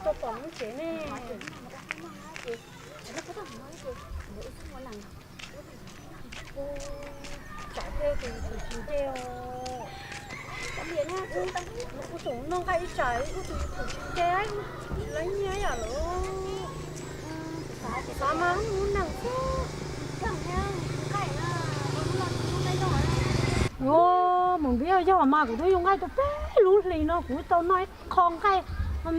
Tau pom lub tsev ne. Tsam tej tus tsis ntse os. Kuv tseem noj nqaij ib tsam ib tug tsis ntse, tsis lawv nyiaj yam lawm. Xav mas lub neej xwb. Mus npib yog mas kuv twb yoo nqaij tau peb lub hlis no kuv tau noj ib qho nqaij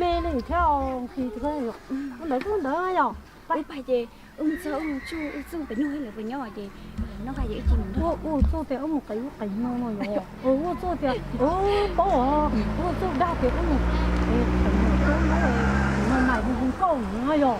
me li thiab os. Ntawd tub ntawd yog. Ub pais ces wb mus txog wb mus tsuj wb txuj pem nug lawv puas nyob ces noj nqaij ces wb cia mus nrog. Wb txuj tias wb mus qev ub qev no no yog. Wb txuj tias wb paub os, wb txuj dag tias wb mus qev qev no, wb mas hu hu nkauj no yog.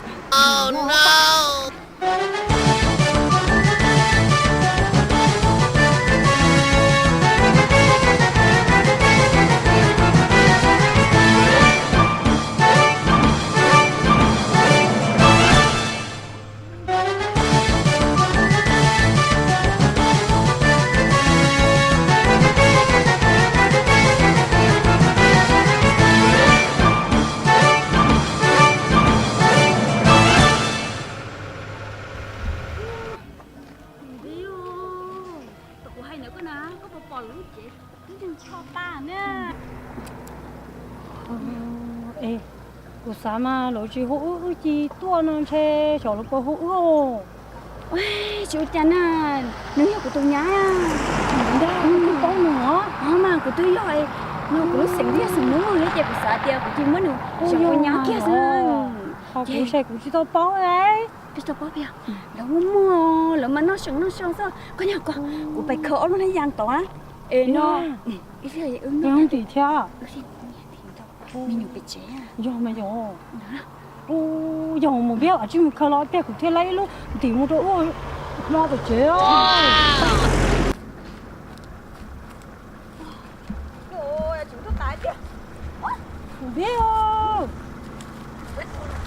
Kuv hais ntawd koj na, koj puas pom lub tsev ib tug cho tag na. Es kuv xav mas lawv tsis hu wb, wb cia tuaj no ntshe xyov lawv puas hu wb os. Tsis ua cas na, nws yog kuv tus nyab. Ntag, kuv twb paub nws os. Mas kuv twb yog no kuv lub xeem thiab xeem Hmoob li ces kuv xav tias kuv cia muab nws xyov ua nyab kiag xwb. Qhov kuv ces kuv tsis tau paub. Tsis tau paub tiag, lawv muaj muag lawv mas noj seem noj xyoo xwb. Koj nyob koj, kuv pais khaws ob lub hnab yas tod na. Es no, ib pliag wb ntim thiab. Me nyuam pem tsev. Yog mas yog. Yog mus npib, tsij mus khaws los tiag kuv thiaj laib ib lub ntim mus rau wb hmo tom tsev. Npib,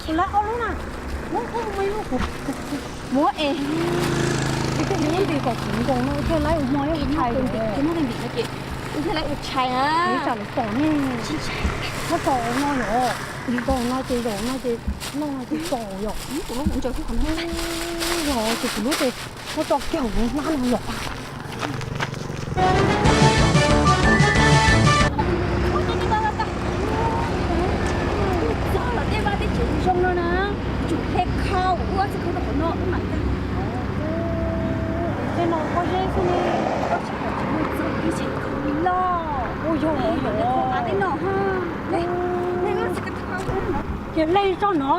kuv laib ob lub na. Muab es, ib tug ntim kom kuv nkaus no thiaj laib ua hmo ib tshais. Ib tug ntim thiaj laib ua tshais na. Ib tsam lawv pom ne. Muab tso no yom. Nkaus no ces zaum no ces noj no ces tso yom. Yog ces kuv lub ces muab tso kiag kuv hnab no yom. Txog los tej vaj tej tsev zoo no na, tsum hle khau ua txij khau rau qhov no wb mam nkag. Tej no pob zeb xwb ne. Koj tsis pom tsev no txog ib tsev khau li loj. Ua yog ua yog tej no ha. Ces hle tso no.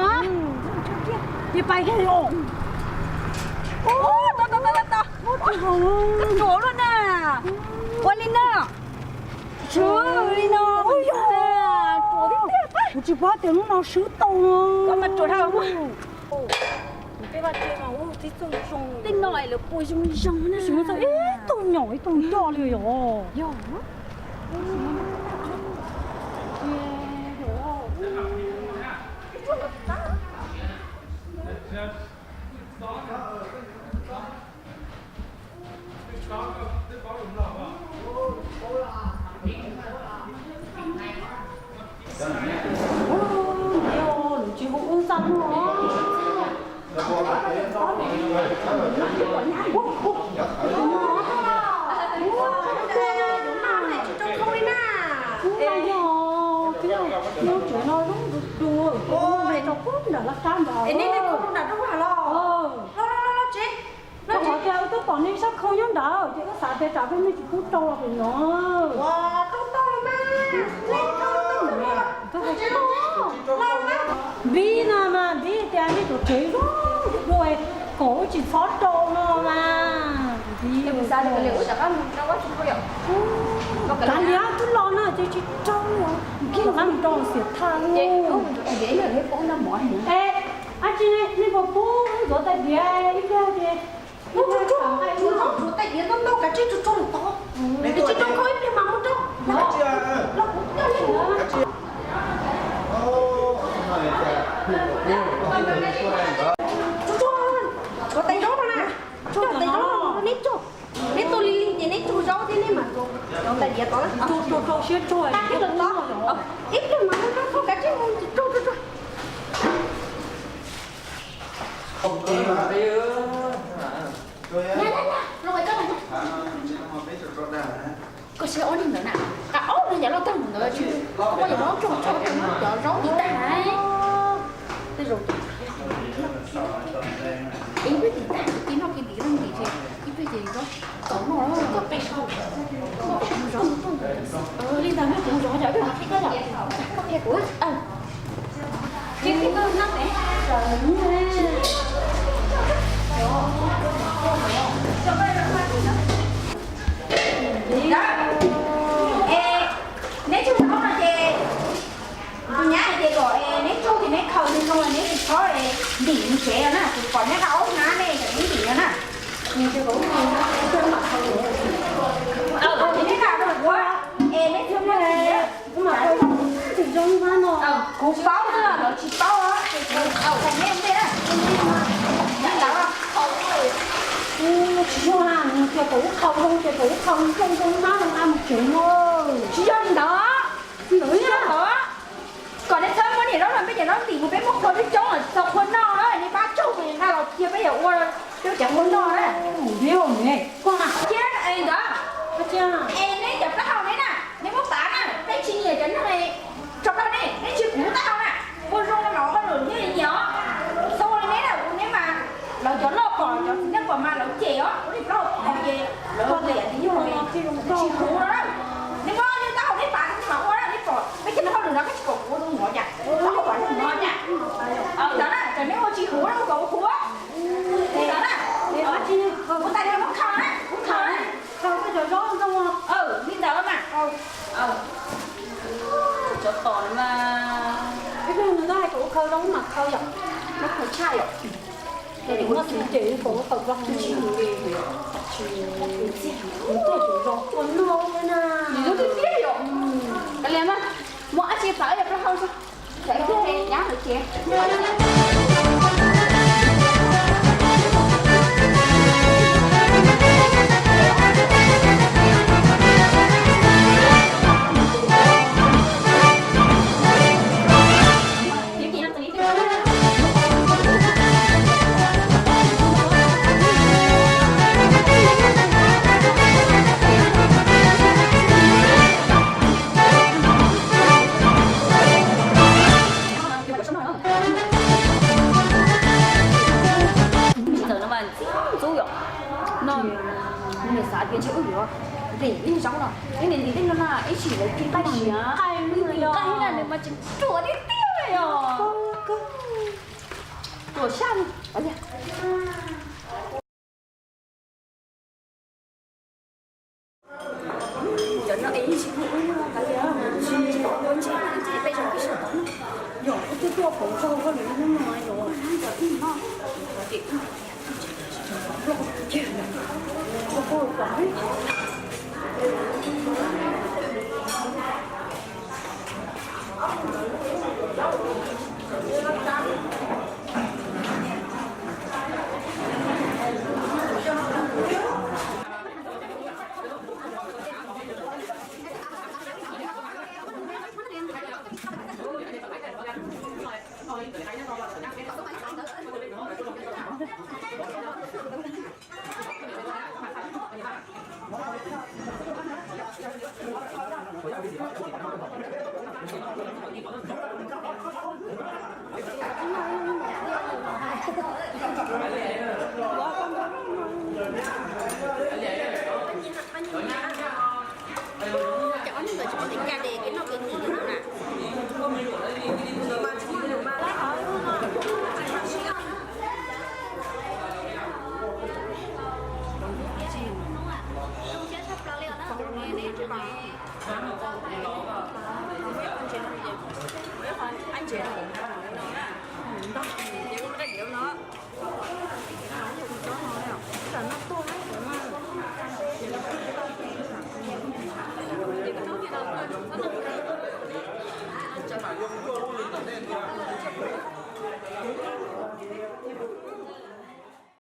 Ces pais kiag os. Koj ruam luaj na. Ua li na. Swb li no. Kuv tsis paub tias lub no swb tau. Koj mas ruam dhau. Kuv tej vaj tse mas ua tib txoog zoo. Tej no es lawv pua zoo zoo na. Swb tau ib tug nyom ib tug ncoj li yom. Yog. Lawv tsis hu wb txaj muag. Yog, lub tsev no zoo du du, rau pub nram laj kab ntawd. Koj qhov tias wb twb pom nej sab khau nyob ntawd ces wb xav tias tsam peb nej tsis pub rau los pem no. Npib no mas npib tias nej tus tsev zoo dua kom wb tsis txhob rau no mas. Kav liam twb los no ces tsis rau, rov qab mus rau xiam thaj. Es, ab tsi, nej puas pub wb ntxuav tais diav ib pliag ces. Ntxuav tais diav ntau ntau kav tsij tso lawm tod. Tsis rau khau ib pliag mas mus rau. Los kuv coj nej mus. Ntxuav tais zaub no na. Coj tais zaub no rau neb cog. Neb tuaj li li ces neb cog zaub thiab neb mam ntxuav tais diav tod na. Rau rau siab tsuag. Ib pliag mas mus rau, kav tsij mus rau rau rau. Cov loj tag ntawd tsis, koj muab cov zaub tso tso, cov zaub dim tag. Tej zaum ib peb dim tag, cia noj kiag dim, noj dim ces ib pliag ces zaub txaus noj, koj peb zaub. Li ntawd, noj kuv zov, koj qhia kuv. Neb tsuag zaub no ces kuv nyab hais tias kom neb tsuag ces neb khaws li no, neb tsis txhob ntim mus tsev no na, kuv pom neb nqa aub hnab ne, kom neb ntim no na. Ces neb nqa rau kuv, es neb tsuag no. Kuv paub na, lawv tsis paub, ces kuv qhia neb ua ntej na. Li ntawd, tsis yog na, nws tias kom wb khaws zoo, ces kom wb khaws zoo zoo, nab zoo nqa mus tsev no. Tsis yog li ntawd. Tsis yog li ntawd. Kom neb txhob muab niam zaub los peb cov zaub ntim mus, peb muab qhua coob coob los tsis txaus qhua noj, neb pab tsuag nqa los cia peb yuav ua peb cov qhua noj na. Cia ntawd, es neb cov plaub hau neb na, neb muab pav na, peb tsis nyiam cov neeg tso plaub hau neb, neb tsis kuv taub hau na. Ua zoo no los ua lawm nyiam nyiam os. Xav ua li neb na, ua neb mas lawv cov loj pom, cov txiv neej pom mas lawv cem os, ua li plaub hau ces lawv tias yog tsis kuv no. Neb muab neb taub hau neb pav neb mam ua, neb pom peb cov neeg hauj lwm no koj tsis kom kuv ua zoo no cas, taub hau pav zoo no cas. Ntawd na, cov neb ua tsis kuv na, ua kom ua kuv. Ntawd na, ua tas li muab khaws na, khaws na. Khaws koj cov zaub zoo. Li ntawd mas. Cov tom no mas, ib pliag nws twb hais kom ua khaws zoo mas khaws yom, muab khaws tshaj yom. Ces muab txiv ces kom ua khaws plaub hau. Tsis, kuv tuaj tsis zoo ua noj na. Nws twb tiag yom. Kav liam mas, muab dab tsi pav ib yam plaub hau xwb. Txawm ib pliag nyab lawv ces. Tsis txawm no mas ntxim ntxub yom. No, nws xav tias ntshe wb yuav ntim ib zaub no, ib ntim ntim tej no na ib sim lawv ci nqaij siav, nqaij na nws mas tsis ruam tiag tiag yom. Ruam sab li. Cov no es tsis muaj ub kav liam, tsis ua ntsis ntsis peb zoo pib sawv tau. Yog wb twb tuaj pom tsaug hauj lwm no yog cov tij no. Ces ob hnub ntawd tsis muaj teev cas ces kev noj kev nqis no na.